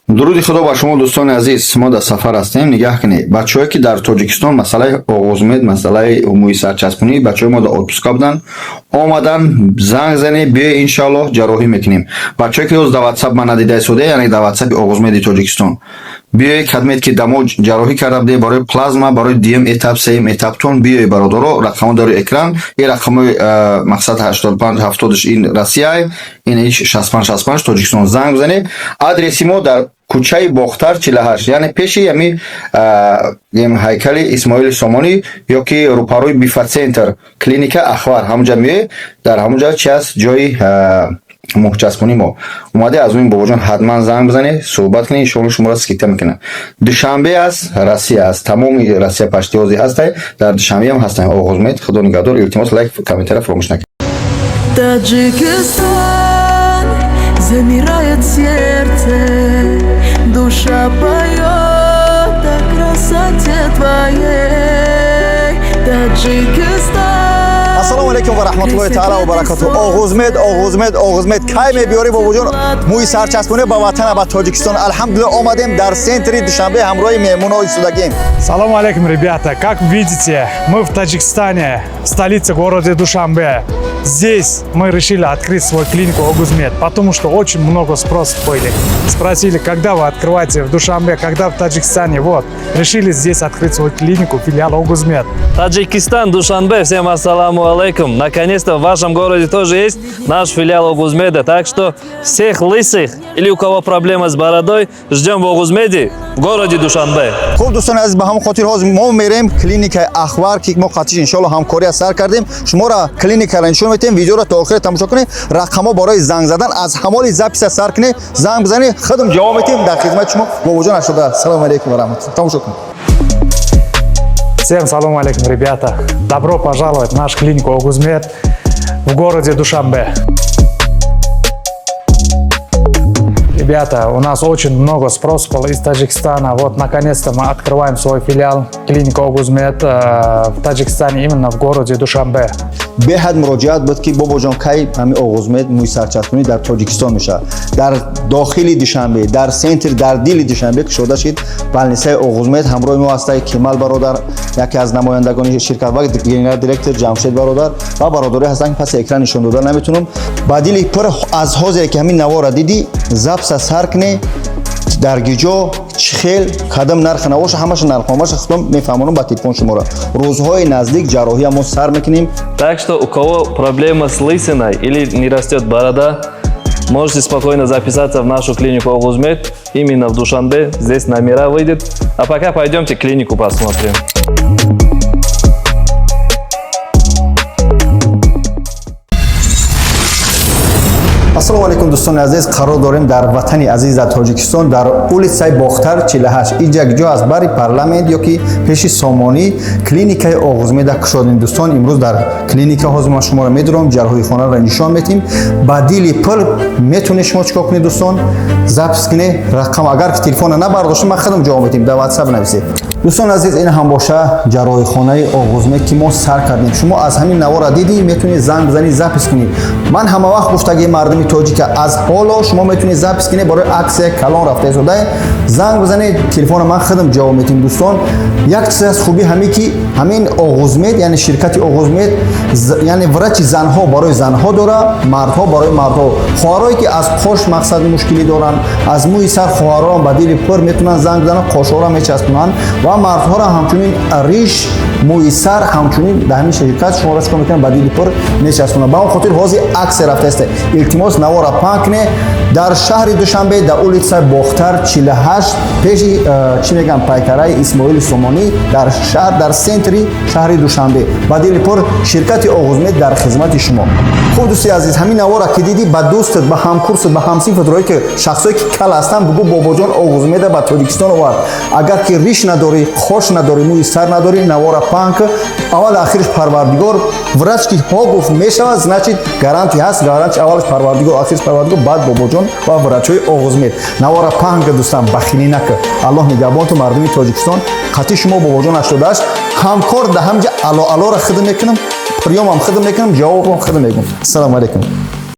Дуруди Худо ба шумо, дӯстони азиз. Мо дар сафар ҳастем. Нигаҳ кунед, бачаҳое, ки дар Тоҷикистон масъалаи Оғузмед, масъалаи мӯи сарчаспонӣ, бачаҳои мо дар отпуска буданд, омадан, занг занед, биё, иншоаллоҳ, ҷарроҳӣ мекунем. Бачаҳое, ки ҳоз дар Ватсап ман надида истода, яъне дар Ватсапи Оғузмеди Тоҷикистон биёед, кадмед, ки дамо ҷарроҳӣ карда будед барои плазма, барои дуюм этап, сеюм этаптон биёед, бародаро. Рақамҳо дар экран, ин рақамҳои мақсад 85 70 ин Россия, ин 65 65 Тоҷикистон. Занг бизанед. Адреси мо дар кӯчаи Бохтар 48, яъне пеши ҳами ҳайкали Исмоили Сомонӣ ё ки рӯпарӯи Бифа Центр, клиника Ахвар, ҳамунҷа меоед. Дар ҳамунҷа чи аст? Ҷои мӯҳчаспонӣ мо омаде. Аз ин бобоҷон ҳатман занг бизанед, суҳбат кунед, иншоалло, шуморо скидка мекунад. Душанбе аст, Россия аст, тамоми Россия паштиёзи ҳастай, дар Душанбе ҳам ҳастанд Оғузмед. Худо нигаҳдор. Илтимос, лайк, комментария фаромӯш накунед. Таджикистан, замирает сердце, душа поет о красоте твоей. Таджикистан. Ассалому алайкум ва раҳматуллоҳи таала ва баракату. Оғузмед, Оғузмед, Оғузмед, кай мебиёрӣ, бобоҷон, мӯи сарчаспонӣ ба ватана, ба Тоҷикистон? Алҳамдулилла, омадем, дар центри Душанбе ҳамроҳи меҳмонҳо истодагем. Салом алейкум, ребята! Как видите, мы в Таджикистане, в столице города Душанбе. Здесь мы решили открыть свою клинику Огузмед, потому что очень много спросов были. Спросили, когда вы открываете в Душанбе, когда в Таджикистане. Вот, решили здесь открыть свою клинику, филиал Огузмед. Таджикистан, Душанбе, всем ассаламу алейкум. Наконец-то в вашем городе тоже есть наш филиал Огузмеда. Так что всех лысых или у кого проблема с бородой, ждем в Огузмеде в городе Душанбе. Хуб, дӯстони азиз, ба ҳамон хотир ҳозир мо мерем клиникаи Ахвар, ки мо қатиш иншоалло ҳамкория сар кардем. Шуморо клиникаро нишон метем. Видеоро то охир тамошо кунед. Рақамҳо барои занг задан, аз ҳамоли записа сар кунед, занг бизанед, худам ҷавоб метем. Дар хизмати шумо бобоҷон ашода. Салому алейкум ва раҳматулло. Тамошо кунед. Всем салом алейкум, ребята! Добро пожаловать в нашу клинику Огузмед в городе Душанбе. Ребята, у нас очень много спросов было из Таджикистана. Вот, наконец-то мы открываем свой филиал клиника Огузмед в Таджикистане, именно в городе Душанбе. Беҳад муроҷиат буд, ки бобоҷон, кай ҳами Оғузмед мӯи сарчаспонӣ дар Тоҷикистон мешавад? Дар дохили Душанбе, дар центр, дар дили Душанбе кушода шид больницаи Оғузмед. Ҳамроҳи мо ҳастаи Кемал бародар, яке аз намояндагони ширкат, ва генерал директор Ҷамшед бародар ва бародаре ҳастанд, ки паси экран нишон дода наметунам. Ба дили пур, аз ҳозире ки ҳамин навора дидӣ, записа сар кунӣ. Дар гиҷо, чӣ хел, кадам нарх набоша, ҳамаша нархномаша худам мефаҳмонам ба телефон шуморо. Рӯзҳои наздик ҷарроҳия мо сар мекунем. Так что у кого проблема с лысиной или не растет борода, можете спокойно записаться в нашу клинику Огузмед, именно в Душанбе. Здесь номера выйдет. А пока пойдемте клинику посмотрим. Ассалому алайкум, дӯстони азиз. Қарор дорем дар ватани азиз, дар Тоҷикистон, дар улицаи Бохтар 48. Инҷа ҷо аз бари парламент ё ки пеши Сомонӣ клиникаи Оғузмеда кушодем. Дӯстон, имрӯз дар клиника ҳозир ман шуморо медорам, ҷарроҳихонаро нишон метим. Ба дили пул метавонед шумо чикор кунед, дӯстон? Запись кунед. Рақам, агар ки телефона набардошта, ман худам ҷавоб метим, дар Ватсап нависед. Дӯстони азиз, ин ҳам боша ҷарроҳихонаи Оғузмед, ки мо сар кардем. Шумо аз ҳамин навора дидӣ, метавонед занг бизанед, запись кунед. Ман ҳама вақт гуфтагии мардуми тоҷика, аз ҳоло шумо метавонед запись кунед. Барои аксия калон рафта истода, занг бизанед, телефона ман худам ҷавоб метим. Дӯстон, як чиз аз хубӣ ҳамин, ки ҳамин Оғузмед, яъне ширкати Оғузмед, яъне врачи занҳо барои занҳо дора, мардҳо барои мардҳо. Хоҳарое, ки аз қош мақсад мушкилӣ доранд, аз мӯи сар, хоҳарон ба дили пур метавонанд занг бизананд, қошҳоро мечаспонанд ва мардҳоро ҳамчунин риш, мӯи сар, ҳамчунин дар ҳамин ширкат шуморо чикор мекунанд? Ба дили пур мечаспонанд. Ба он хотир ҳозир аксия рафтааст. Илтимос, навора паҳн кунед. Дар шаҳри Душанбе, дар улицаи Бохтар 48, пеши чӣ мегӯям, пайкараи Исмоили Сомонӣ, дар шаҳр, дар центри шаҳри Душанбе, ба дили пур ширкати Оғузмед дар хизмати шумо. Хуб, дӯсти азиз, ҳамин навора ки дидӣ, ба дӯстат, ба ҳамкурсат, ба ҳамсинфат, рое ки шахсое ки кал ҳастанд, бугӯ: бобоҷон Оғузмеда ба Тоҷикистон овард. Агар ки риш надорӣ, қош надорӣ, мӯи сар надорӣ, навора паҳн ки. Аввал ахириш Парвардигор. Врач ки ҳо гуфт, мешавад, значит, гарантия ҳаст. Гарантия аввалаш Парвардигор, ахириш Парвардигор, баъд бобоҷон ва врачҳои Оғузмед. Навора паҳн ки, дӯстам, бахилӣ накӣ. Аллоҳ нигаҳбонту. Мардуми Тоҷикистон, қатъи шумо бобоҷон 88 ҳамкор. Да ҳамҷа ало алора хидм мекунам, приёмам хидм мекунам, ҷавобам хидм мегӯм. Ассалому алайкум.